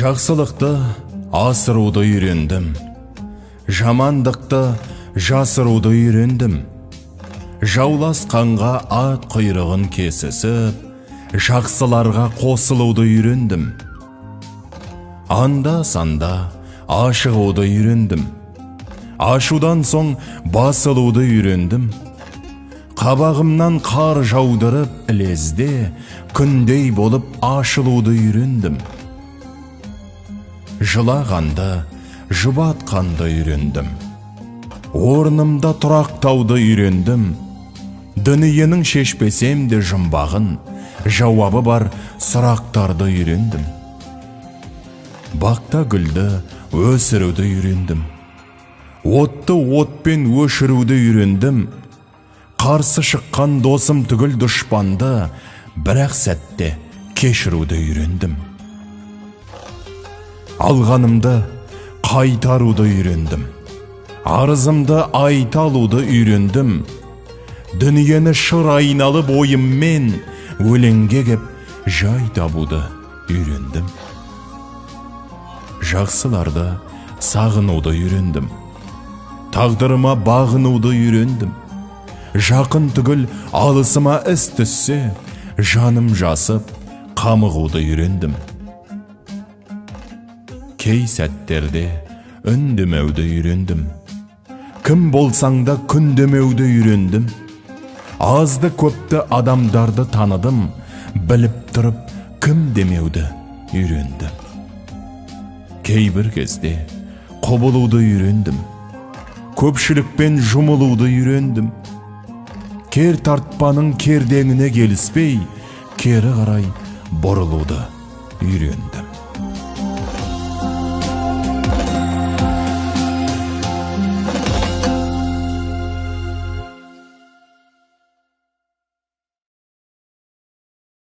Жақсылықты асыруды үйрендім, жамандықты жасыруды үйрендім. Жауласқанға ат құйрығын кесісіп, жақсыларға қосылуды үйрендім. Анда-санда ашығуды үйрендім. Ашудан соң басылуды үйрендім. Қабағымнан қар жаудырып ілезде, күндей болып ашылуды үйрендім. Жылағанды, жұбатқанды үйрендім. Орнымда тұрақтауды үйрендім. Дүниенің шешпесем де жұмбағын, жауабы бар сұрақтарды үйрендім. Бақта гүлді өсіруді үйрендім. Отты отпен өшіруді үйрендім. Қарсы шыққан досым түгіл дұшпанды бірақ сәтте кешіруді үйрендім. Алғанымды қайтаруды үйрендім. Арызымды айта алуды үйрендім. Дүниені шыр айналып ойыммен өлеңге кеп жай табуды үйрендім. Жақсыларды сағынуды үйрендім. Тағдырыма бағынуды үйрендім. Жақын түгіл алысыма іс түссе, жаным жасып қамығуды үйрендім. Кей сәттерде үндемеуді үйрендім. Кім болсаң да күндемеуді үйрендім. Азды көпті адамдарды таныдым, біліп тұрып кім демеуді үйрендім. Кейбір кезде құбылуды үйрендім. Көпшілікпен жұмылуды үйрендім. Кер тартпаның кердеңіне келіспей, кері қарай бұрылуды үйрендім.